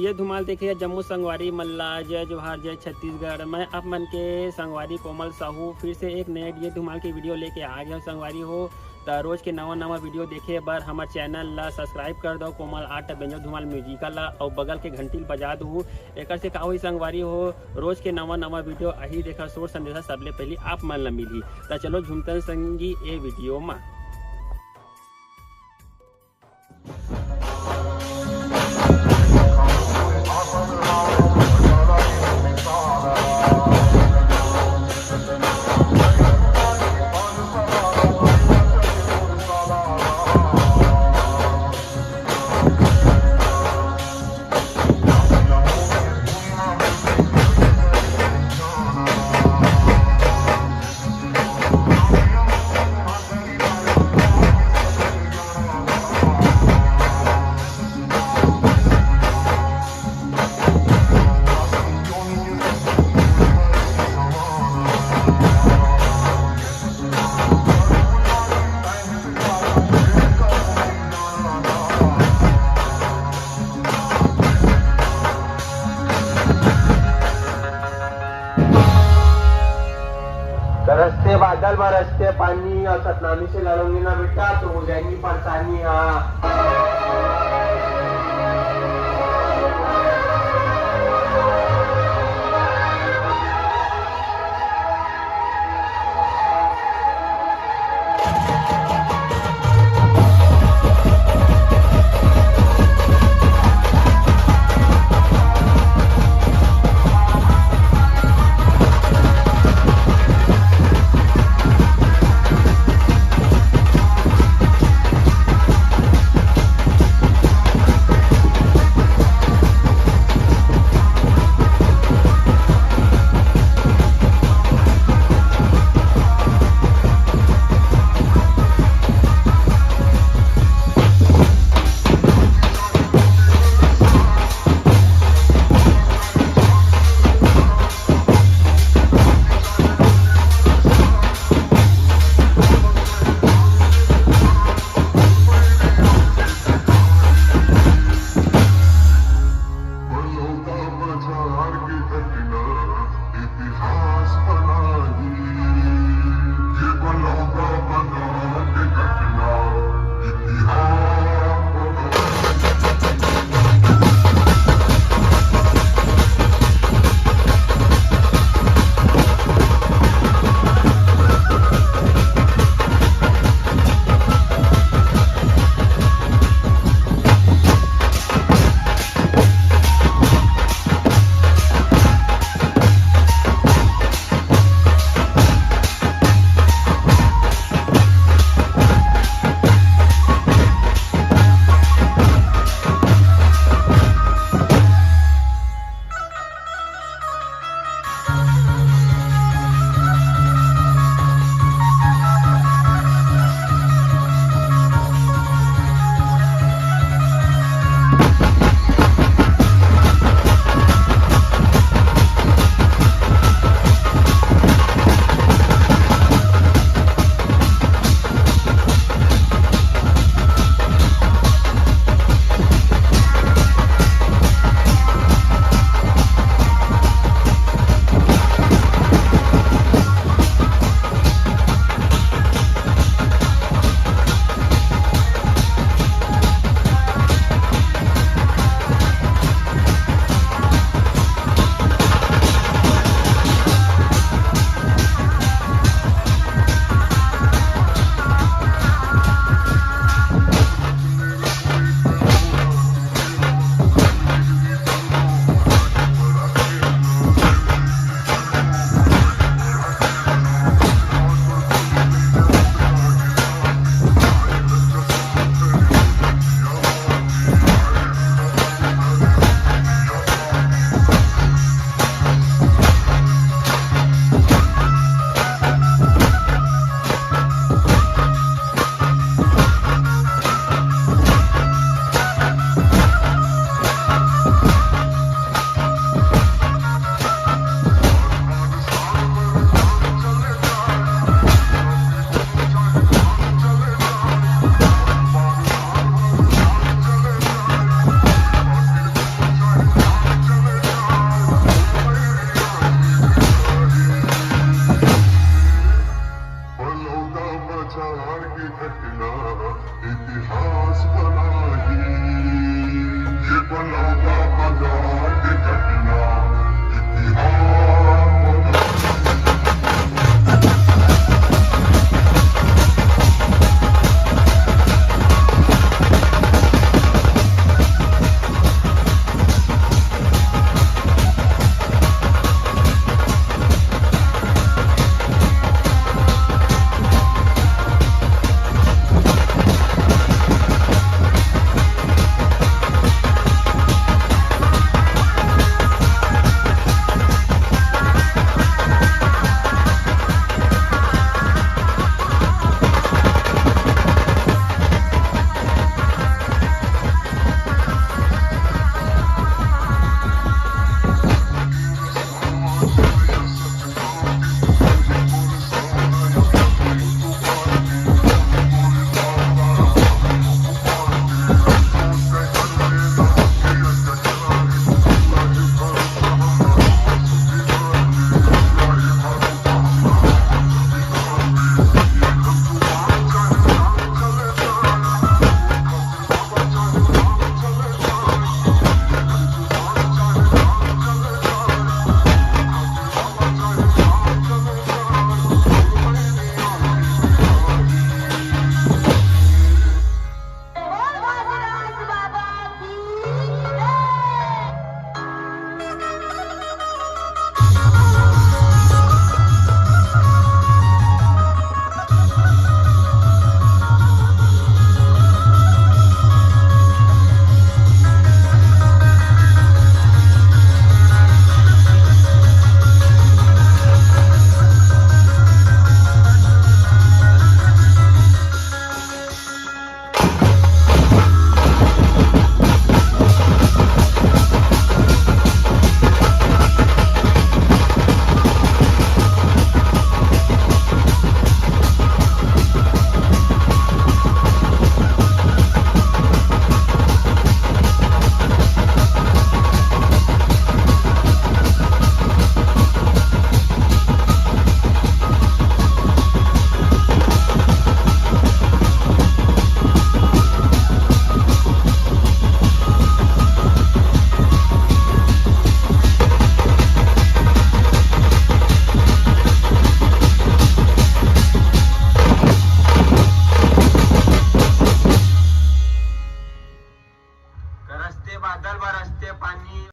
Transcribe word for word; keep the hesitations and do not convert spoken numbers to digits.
ये धुमाल देखे जम्मो संगवारी मन ला जय जोहार, जय छत्तीसगढ़। मैं आप मन के संगवारी कोमल साहू फिर से एक नए डीजे धुमाल के वीडियो लेके आ गया हूँ संगवारी हो। त रोज के नवा नवा वीडियो देखे बर हमर चैनल ला सब्सक्राइब कर दो, कोमल आर्ट बेंजो धुमाल म्यूजिकल ला, अउ बगल के घंटी ल बजा दू। एकर से का होई संगवारी हो, रोज के नवा नवा वीडियो आही, देखा सोर संदेशा सबले पहली आप मन ला मिलही। त चलो झूमतन संगी ए वीडियो मा। गरजते बादल, बरसते पानी और सतनामी से लड़ोगे ना बेटा, तो हो जाएगी परेशानी। हाँ।